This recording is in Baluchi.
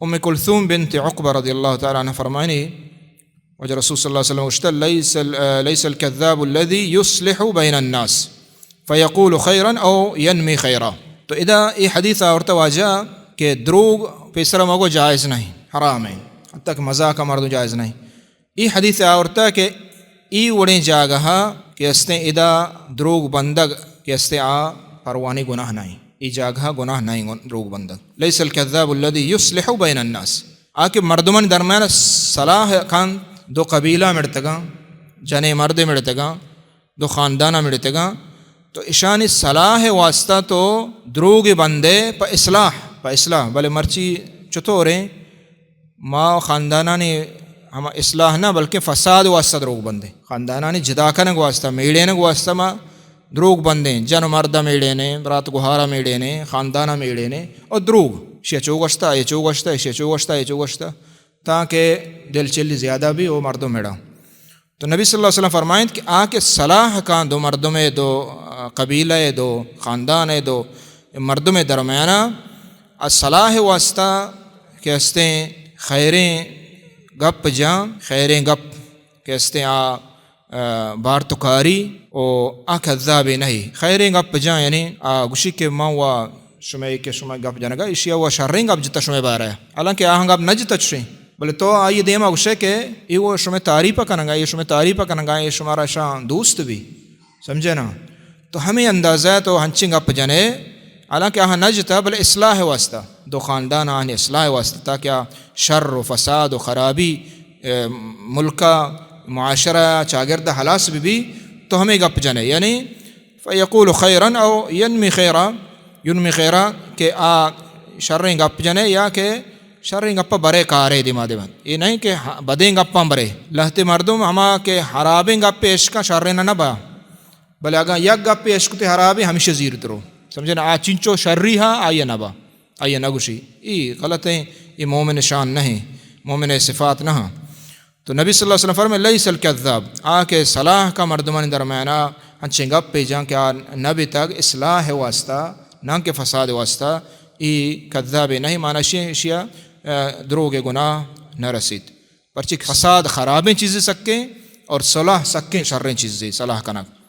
ام کلثوم بنت عقبہ رضی اللہ تعالی عنہ فرمائنی، واجہ رسول صلی اللہ علیہ وسلم گوشتہ، "لیس ال-، لیس الکذاب الذی یصلح بین الناس فیقول خیرا او ینمی خیرا۔" تو ادا ای حدیث آورتہ واجہ کہ دروگ پیسرا مگو جائز نہیں، حرام ہے، حتی کہ مذاق مردم جائز نہیں۔ ای حدیث آورتہ کہ ای وڑیں جاگہا کہ استیں ادا دروگ بندگ کہ استیں آ پروانی گناہ نہیں، ای جاگہا گناہ نہیں گن-، دروگ بندگ۔ لیس الکذاب الذی یصلح بین الناس، آ کہ مردمانی درمیان صلاح کن، دو قبیلہ مڑتگاں، جنے مردے مڑتگاں، دو خاندانہ مڑتگاں، تو اشانی صلاح واسطہ تو دروگ بندے پہ اصلاح، پہ اصلاح، بلے مرچی چطوریں ما خاندانانی ہما اصلاح نہ بلکہ فساد واسطہ دروگ بندیں، خاندانانی جدا کنگ واسطہ، میڑینگ واسطہ ما دروگ بندیں، جن و مرد میڑینے، برات گہارا میڑینے، خاندانا میڑینے، اور دروگ، شیا چو گوشتا، اے چو گوشتا، شیا چو گوشتا، اے چو گوشتا، تاکہ دل چلی زیادہ بھی او مردم میڑا۔ تو نبی صلی اللہ علیہ وسلم فرمائنت کہ آ کہ صلاح کاں دو مردمے، دو، آ، قبیلہ دو خاندان دو مردمے درمیانا آ صلاح واسطہ کہ استیں خیریں گپ جاں، خیریں گپ کہ استیں آ، آ، بارتکاری او آ کذابے نہیں۔ خیریں گپ جاں یعنی آ گوشی کہ من و شمئے کہ شما گپ جنگا، ایشی ء و شریں گپ جتا شمئے بارہ ء۔ حالانکہ آہاں گپ نہ جتا چشیں، بلے تو آئی دیما گوشے کہ ای و شمئے تعریف کنگا، ای شمئے تعریف کنگا، ای شمارا شان دوست بھی، سمجھے نا؟ تو ہمیں اندازہ تو ہنچیں گپ جنے، حالانکہ آہاں نہ جتا، بلے اصلاح واسطہ، دو خاندان آہانی اصلاح واسطہ، تاکہ آ شر و فساد و خرابی، اے، ملکا، معاشرہ، چاگرد ہلاس بھی بھی، تو ہمیں گپ جنے۔ یعنی فیقول خیرا او ینمی خیرا، ینمی خیرا، کہ آ شریں گپ جنے یا کہ شریں گپ برے کارے دیما دیما۔ یہ نہیں کہ ہاں، بدیں گپاں برے۔ لہتے مردم ہما کہ حرابیں گپ اشکا شریں نہ با۔ بلے اگاں یک گپ اشکتے حرابیں ہمیشہ زیر ترو۔ سمجھے نا؟ آ چنچو شری ہا، آئی نہ با۔ آئی نہ گوشی۔ ای غلط ہیں، یہ مومن شان نہیں، مومن صفات نہ ہاں۔ تو نبی صلی اللہ علیہ وسلم فرمائے، "لیس الکذاب"، آ کہ صلاح کا مردمانی درمیانا انچیں گپ پہ جان کہ آ نہ بیتگ اصلاح واسطہ، نہ کہ فساد واسطہ، ای کذاب نہیں، معنی شی-، شیا، آ، دروگ گناہ نہ رسیت۔ پرچہ کہ فساد خرابیں چیزیں سکیں اور صلاح سکیں شریں چیزیں صلاح کنگ۔